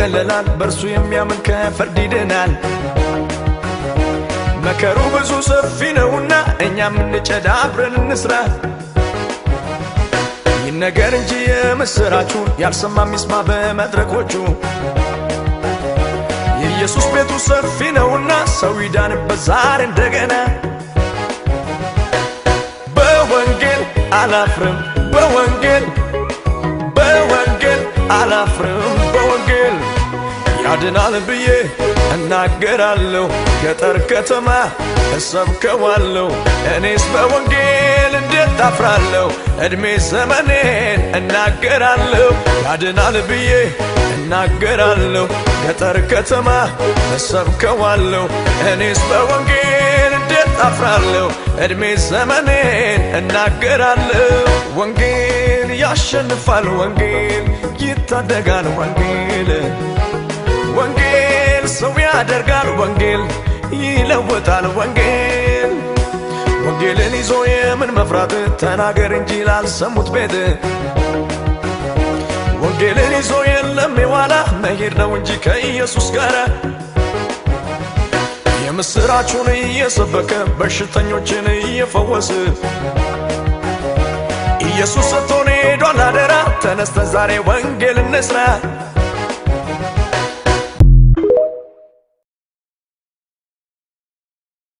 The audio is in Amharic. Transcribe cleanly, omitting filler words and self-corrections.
ይጠቀለላል፣ በእርሱ የሚያምን ከፍርድ ይድናል። መከሩ ብዙ ሰፊ ነውና እኛም እንጨድ አብረን እንስራ። ይነገር እንጂ የምስራቹ፣ ያልሰማ ይስማ በመድረኮቹ። የኢየሱስ ቤቱ ሰፊ ነውና ሰው ይዳንበት ዛሬ እንደገና። በወንጌል አላፍርም፣ በወንጌል፣ በወንጌል አላፍርም፣ በወንጌል ያድናል ብዬ እናገራለሁ፣ ገጠር ከተማ እሰብከዋለሁ። እኔስ በወንጌል እንዴት አፍራለሁ? ዕድሜ ዘመኔን እናገራለሁ። ያድናል ብዬ እናገራለሁ፣ ገጠር ከተማ እሰብከዋለሁ። እኔስ በወንጌል እንዴት አፍራለሁ? ዕድሜ ዘመኔን እናገራለሁ። ወንጌል ያሸንፋል፣ ወንጌል ይታደጋል፣ ወንጌል፣ ወንጌል ሰው ያደርጋል፣ ወንጌል ይለውጣል። ወንጌል፣ ወንጌልን ይዞ የምን መፍራት? ተናገር እንጂ ላልሰሙት ቤት። ወንጌልን ይዞ የለም የኋላ፣ መሄድ ነው እንጂ ከኢየሱስ ጋር። የምስራቹን እየሰበከ በሽተኞችን እየፈወሰ ኢየሱስ ሰጥቶን ሄዷል አደራ። ተነስተን ዛሬ ወንጌል እንስራ።